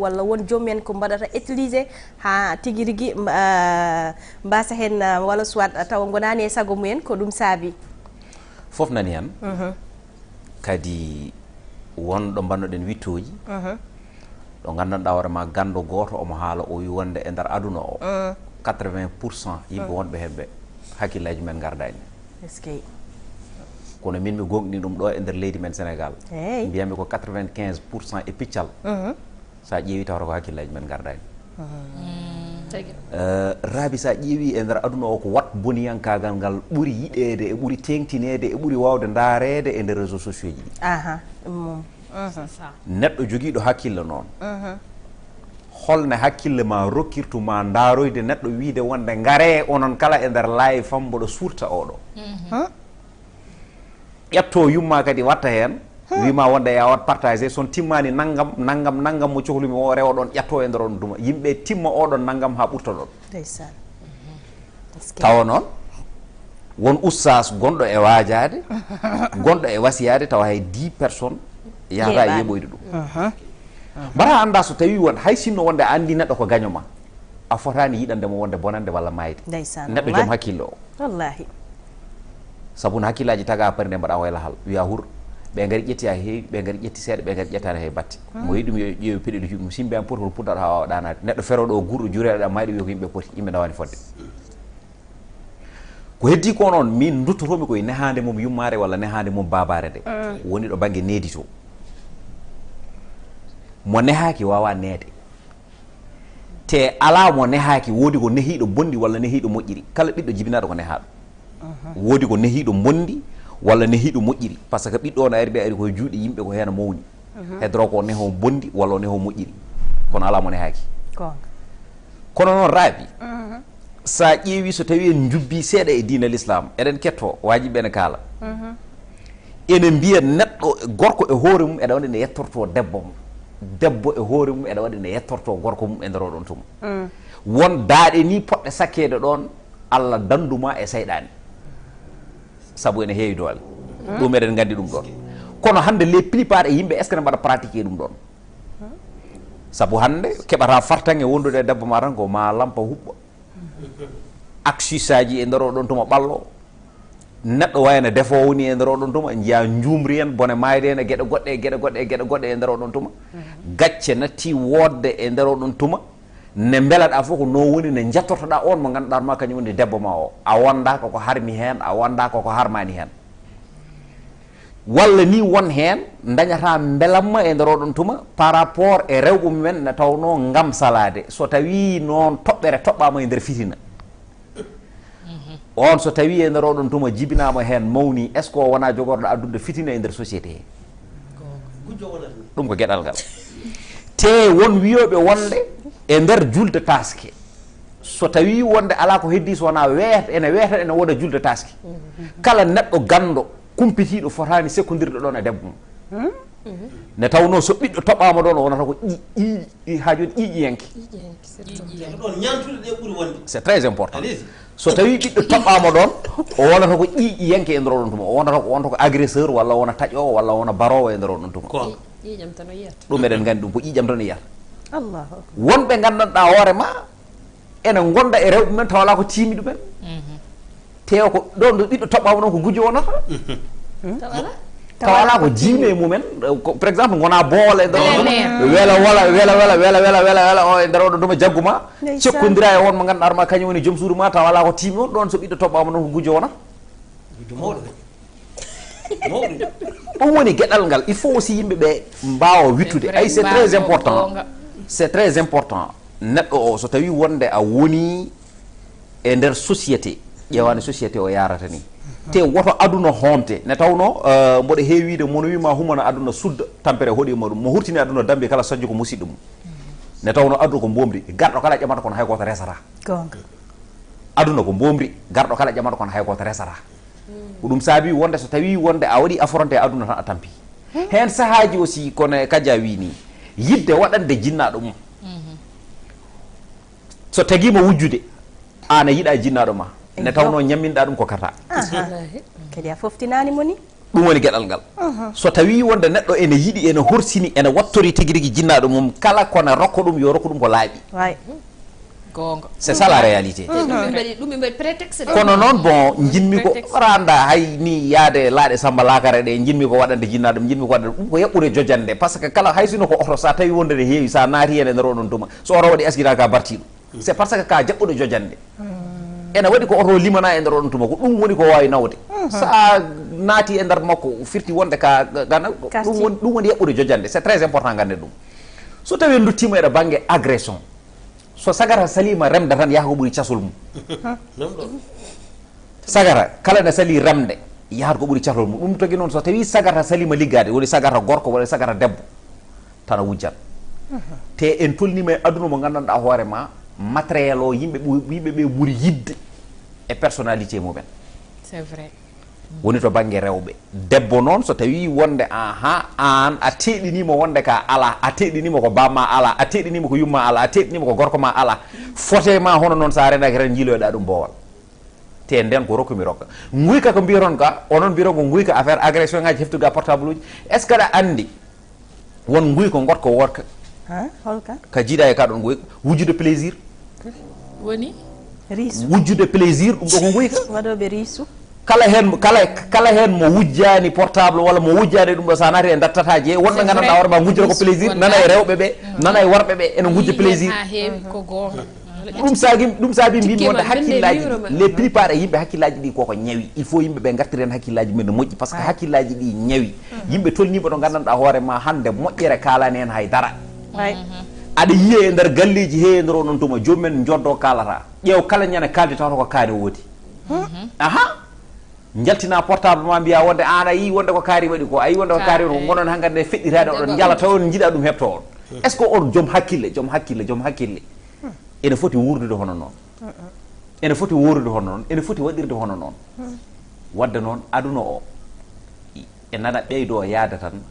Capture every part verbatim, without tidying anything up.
walla won joom en ko mbaɗata utilisé haa tigi rigi mba- ah, mbasa heen, ah, walla soit tawa ngonaani e sago mumen, ko ɗum saabi? Fof nani heen. Kadi won ɗo mbannoɗen wittooji, ɗo nganndanɗaa hoore ma ganndo gooto omo haala, o wi wonde e nder aduna o, quatre-vingts pour cent yimɓe wonɓe heen ɓe, hakkillaaji men ngardaani. Eskey. Kono min mi goongɗini ɗum ɗo e nder leydi men Sénégal, Eey. Mbiyami ko quatre-vingt-quinze pour cent e piccal. So a ƴeewi tawata ko hakkillaaji men ngardaani. Tagi. Eh, Rabi, so a ƴeewi e nder aduna o, ko wat boniyankaagal ngal ɓuri yiɗeede e ɓuri teeŋtineede e ɓuri waawde ndaareede e nder réseaux sociaux ji ɗi. Aha, ɗum moom. Neɗɗo jogiiɗo hakkille noon, holne hakkille ma rokkirtu ma ndaaroyde neɗɗo, wiide wonde ngaree onon kala e nder live am mboɗo suurta oɗo? Ƴetto yumma kadi watta heen, wima wonde ya wat partagé, son timmani nanngam nanngam nanngam mo cohlumi o rewa ɗoon, ƴetto e nder on duma yimɓe, timma oɗon nanngam haa ɓurta ɗoon. Ndeysaan. Tawa noon won ustaas gonɗo e waajaade, gonɗo e wasiyaade, tawa hay dix personnes yahata e Yeeɓaani. Yeeɓoyde ɗum. Mbaɗa annda so tawi won hay sinno wonde a anndi neɗɗo ko gaño ma, a fotaani yiɗande mo wonde bonande walla maayde. Ndeysaan, Neɗɗo joom wallaahi. Hakkille o. Wallaahi. Sabu no hakkillaaji taga parde mbaɗa wayla hal wiya hur, ɓe ngari ƴetti ha heewi, ɓe ngari ƴetti seeɗa, ɓe ngari ƴettaani hay batte. Mo yiɗi ɗum yo ƴeewi peɗeli cuuɗi mum, simbe am poti kono puɗɗata ha wawa ɗanaade. Neɗɗo feroɗo o gurɗo juureɗo ɗa mayɗo wiya ko yimɓe poti, yimɓe ndawani fodde. Ko heddi ko noon, min duttotomi koye nehaande mum yummaare walla nehaande mum baabaare nde. Woni ɗo bangge needi to. Mo nehaaki wawa neede. Te alaa mo nehaaki, woodi ko nehiiɗo bonndi walla nehiiɗo moƴƴiri. Kala ɓiɗɗo jibinaaɗo ko nehaaɗo. Woodi ko nehiiɗo bonndi walla nehiiɗo moƴƴiri. Par ce que ɓiɗɗo on ari de ari koye juuɗe yimɓe ko heen mawni. Hedoro ko neho bonndi walla o neho moƴƴiri. Kono alaa mo nehaaki. Goonga. Kono noon Rabi, so a ƴeewi so tawi en njubbi seeɗa e diina l'islam, eɗen ketto, wajiɓe ene kaala. Ene mbiya neɗɗo gorko e hoore mum eɗa waɗi ne yettorto debbo mum, debbo e hoore mum eɗa waɗi ne yettorto gorko mum e nder oɗon tuma. Won daaɗe ni poɗɗe sakkeede ɗoon, Allah dandu ma e seyɗaani. Sabu ene heewi doole. Ɗum eɗen nganndi ɗum ɗoon. Kono hannde les plupart e yimɓe, est ce que ne mbaɗa pratiquer ɗum ɗoon? Sabu hannde keɓata fartaŋŋe wondude e debbo ma tan ko ma lampa huɓɓa. Aksisaaji e nder oɗon tuma ɓallo. Neɗɗo wayno defoowo ni e nder oɗon tuma, njiya njuumri en, bone maayde en, e geɗe goɗɗe, e geɗe goɗɗe, e geɗe goɗɗe e nder oɗon tuma. Gacce natti woodde e nder oɗon tuma. Ne mbelaɗa fof ko no woni ne jattortoɗa on mo ngannduɗaa ma kañum woni debbo ma o. A wonda koko harmi heen, a wonda koko harmani heen. Walla ni won heen dañata mbelamma e nder oɗon tuma par rapport e rewɓe mumen ne tawnoo ngam salaade. So tawii noon toɓɓere toɓɓaama e nder fitina, on so tawii e nder oɗon tuma jibinaama heen mawni, est ce que o wonaa jogorɗo addude fitina e nder société he? Ɗum ko geɗal ngal. Te won wiyooɓe wonde e nder julde taaske, so tawi wonde alaa ko heddi so wonaa weeta, ene weeta ene wooda julde taaske. Kala neɗɗo ganndo kumpitiiɗo fotaani sekkondirde ɗoon e debbo mum. Ne tawnoo so ɓiɗɗo toɓɓaama ɗoon o wonata ko ƴi ƴi ƴi haa jooni ƴiiƴiyanke. Ko ɗoon ñaamtude ɗe ɓuri wonde. C'est très important. Allez-y. So tawi ɓiɗɗo toɓɓaama ɗoon, o wonata ko ƴiiƴiyanke e nder oɗon tuma, o wonata ko, wonata ko agresseur walla wona taƴoowo walla wona baroowo e nder oɗon tuma. Ko Ƴiiƴam tan o yiyata. Ɗum eɗen nganndi ɗum ko ƴiiƴam tan o yiyata. Allahu akbar. Wonɓe nganndanɗaa hoore ma ene ngonda e rewɓe men tawa alaa ko tiimi ɗumen. Te ko ɗoon ɗo ɓiɗɗo toɓɓaama ɗoon ko gujjo wonata. Tawa alaa ko jiimi e mumen, ko, par exemple, ngona boole ɗo. Wela wala, wela wela, wela wela wela wela, o e nder oɗon tuma jagguma. Ndeysaan. Cekkondira e on mo ngannduɗaa ma kañum woni joom suudu ma, tawa alaa ko tiimi on, ɗoon so ɓiɗɗo toɓɓaama ɗoon ko gujjo wona. Gujjo mawɗo kadi. Mawɗo. Ɗum woni geɗal ngal, il faut aussi yimɓe ɓe mbaawa wittude. Ay, c'est très Vraiment important. Goonga. C'est très important. Neɗɗo o, so tawi wonde a woni e nder société, ƴeewani société o yarata ni. Te woto aduna hoomte. Ne tawno, eh, mboɗo heewiide mono wima humana aduna sudda, tampere hoɗima ɗum. Mo hurtini aduna dambi kala sañju ko musidɗo mum. Ne tawno aduna ko mbomri, garɗo kala ƴamata kono hay goto resata. Goonga. Aduna ko mbomri, garɗo kala ƴamata kono hay goto resata. Ko ɗum saabi wonde so tawi wonde a waɗi affronté aduna tan a tampi. Heen sahaaji aussi kono e Kaja wi ni, yidde waɗande jinnaaɗo mum. So tagima wujjude, an a yiɗa jinnaaɗo ma. Ne tawno ñamminɗa ɗum ko kata. Aha. Kadi a foftinaani mo ni? Ɗum woni geɗal ngal. So tawi wonde neɗɗo ene yiɗi, ene horsini, ene wattori tigi rigi jinnaaɗo mum, kala ko na rokko ɗum, yo rokku ɗum ko laaɓi. Way. Goonga. C'est ça la réalité. Ɗum ɓe mbaɗi ɗum ɓe mbaɗi prétexte de. Kono noon, bon, njinmi ko Prétexte. Randa, hay ni yaade laaɗe Samba Laakara ɗe, njinmi ko waɗande jinnaaɗo ɗum, njinmi ko waɗande ɗum, ko yaɓɓude jojande, par ce que kala, hay sino ko oto, sa tawi wonde ne heewi, sa naati heen e nder oɗon tuma, so oto waɗi accident ka bartiɗo, c'est parce que ka jaɓɓuɗo jojande. Ene waɗi ko oto limana e nder oɗon tuma, ko ɗum woni ko waawi nawde. Sa naati e nder makko, firti wonde ka gana, ɗum Quartier. Woni, ɗum woni yaɓɓude jojande, c'est très important, gande ɗum. So tawi en duttima e ɗo bannge agression, so sagara salima remda tan, yaha ko ɓuri casol mum. Même ɗo. Sagara kala ne sali remde, yahat ko ɓuri casol mum. Ɗum tagi noon, so tawi sagara salima liggade, woni sagara gorko walla sagara debbo, tan a wujjan. Te en tolnima e aduna mo gandanɗa hoore ma, matériel o yimɓe ɓu- yimɓe ɓe ɓuri yidde e personnalité mumen. C'est vrai. Woni to banggue rewɓe. Debbo noon, so tawi wonde, aha, an a teɗinima wonde ka ala, a teɗinima ko bamma ala, a teɗinima ko yumma ala, a teɗinima ko gorko ma ala, fote ma hono noon, sa renaki tan jiiloyoɗa ɗum boowal. Te nden ko rokku mi rokka. Nguyka ko mbiyaton ka, onon mbiyaton ko nguyka, affaire agression ngaji, heftuga portable uji. Est ce que aɗa andi won nguyko ngotko worka? Ha? Holka? Ka jiiɗa e ka ɗon nguyka, wujjude plaisir. Woni? Riisu. Wujjude plaisir, ɗum ɗo ko nguyka. Waɗoɓe riisu. Kala hen, kala, kala hen mo wujjani portable walla mo wujjani ɗum ɗo, sa naati e dattataji, wonɓe C'est gandanɗa vrai. Hoore ma ngujjata ko plaisir, Wallahi. Nana e rewɓe ɓe, nana e worɓe ɓe, ene ngujja plaisir. Ha heewi ko goonga. Ɗum saabi, ɗum saabi mbimi wonde Tikkima, hakkillaji nde ɗi, les plupart e yimɓe hakkillaji ɗi koko ñawi. Il faut yimɓe ɓe gartira hen hakkillaji mumen no moƴƴi, par ce que hakkillaji ɗi ñawi. Yimɓe tolniɓe to gandanɗa hoore ma hande moƴƴere kalani hen haydara. Way. Aɗa yiya e nder galleji he, e nder onon tuma, jomumen joddo kalata. Ƴeew kala ñande kaldi tawata ko kaane woodi. Aha. Jaltina portable ma, mbiya wonde an a yi wonde ko kaari waɗi ko, a yi wonde ko kaari waɗi ko, gonon hankkadi nde feɗɗitade, oɗon jala taw on jiiɗa ɗum heɓto on. Est ce que on joom hakkille, joom hakkille, joom hakkille ene foti wurdude hono noon? Ene foti wurdude hono noon, ene foti waɗirde hono noon. Wadde noon, aduna o e nana ɓeydo yaade tan.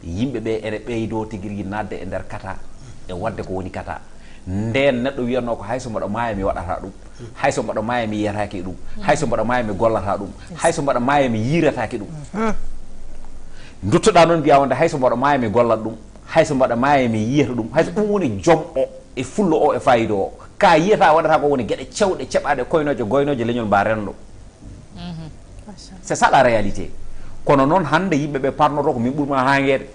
Yimɓe ɓe ene ɓeydo tigi rigi naatde e nder kata, e waɗde ko woni kata. Nden neɗɗo wiyanno ko: "Hay so mbaɗa maaya mi waɗata ɗum, hay so mbaɗa maaya mi yiyataake ɗum, hay so mbaɗa maaya mi gollata ɗum, hay so mbaɗa maaya mi yiirataake ɗum." Duttoɗa noon mbiya wonde: "Hay so mbaɗa maaya mi gollat ɗum, hay so mbaɗa maaya mi yiyata ɗum." Hay so ɗum woni joom o e fullo o e faayido o. Ka yiyata waɗata ko woni geɗe cewɗe, ceɓaɗe, koynoje, goynoje leñol mba renndo. C'est ça la réalité. Kono noon hannde yimɓe ɓe parnoto ko min ɓurma hangeede.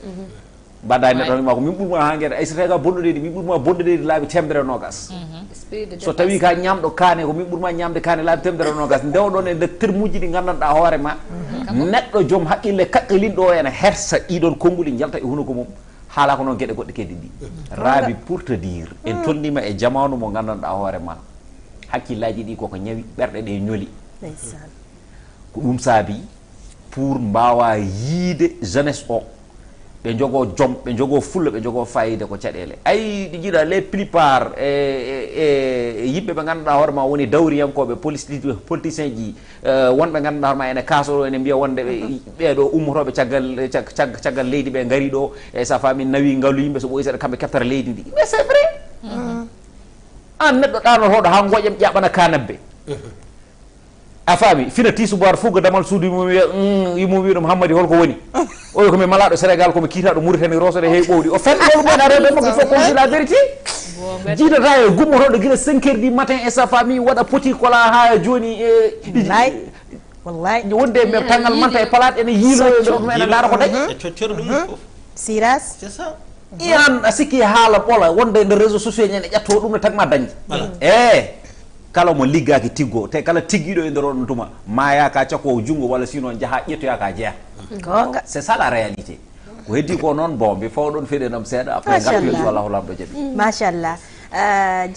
Mbaɗa neɗɗo ma ko min ɓurma hangeede. Ay so tawi ka bonɗo leydi, min ɓurma bonɗo leydi laabi temedere e nogas. So tawi ka ñamɗo kaane, ko min ɓurma ñamde kaane laabi temedere e nogas. Ndewɗon e nder termuji ɗi gandanɗa hoore ma, neɗɗo joom haqqille kaqqilinɗo o ene hersa ɗiɗon konnguli jalta e hunuko mum. Haala ko noon geɗe goɗɗe kadi ɗi. Rabi, pour te dire, en tolnima e jamanu mo gandanɗa hoore ma, hakkillaji ɗi koko ñawi, ɓerɗe ɗe ñoli. Ndeysaan. Ko ɗum saabi pour mbawa yiide jeunesse o, ɓe jogo joom, ɓe jogo fulla, ɓe jogo fayida ko caɗele. Ay, ɗi jiiɗa, les plupart e, e, e yimɓe ɓe ganduɗa hoore ma woni dawriyankoɓe, police, politicien ji, eh, wonɓe ganduɗa hoore ma ene kaso ɗo, ene mbiya wonde ɓe, ɓeɗo ummotoɓe caggal, cag-, cag-, caggal leydi ɓe gari ɗo, e sa faami nawi ngalu yimɓe, so ɓooyi seeɗa kamɓe keɓtata leydi ndi. Mais c'est vrai. An neɗɗo ɗanotoɗo ha goƴam ƴaɓana kanabbe. A faami, fina tisubar, fugga damal suudu yumum wiya, mm, yumum wiya ɗum: "Hammadi, holko woni?" O wi: "Ko mi malaɗo Sénégal, ko mi kiitaɗo Mauritanie, Rosso ɗe heewi ɓowɗi." O fen ɗo ɗum en arrêté makko, il faut qu'on dise la vérité. Jiidata e gummotoɗo gila cinq heures du matin e sa famille waɗa poti kola ha joni e Wallahi. Wallahi. Wonde e nder tangal manta e palaat ene yiilo e nder ɗum ene ndaara ko dañi. E coccoɗo ɗum fof. Siras. C'est ça. Iyan a sikki haala ɓola wonde e nder réseau sociaux ñande ƴatto ɗum no tagma dañde. Voilà. E kala mo liggaki tiggo, te kala tiggiɗo e nder on tuma, maya ka cakko junngo walla sinon jaha ƴettoya ka jeeya. Goonga. C'est ça la réalité. Ko heddi ko noon, bon, mi fawɗon feɗe nam seeɗa, après Machallah. Ngartu, yo Allah lamɗo jaɓi. Machallah. Ah,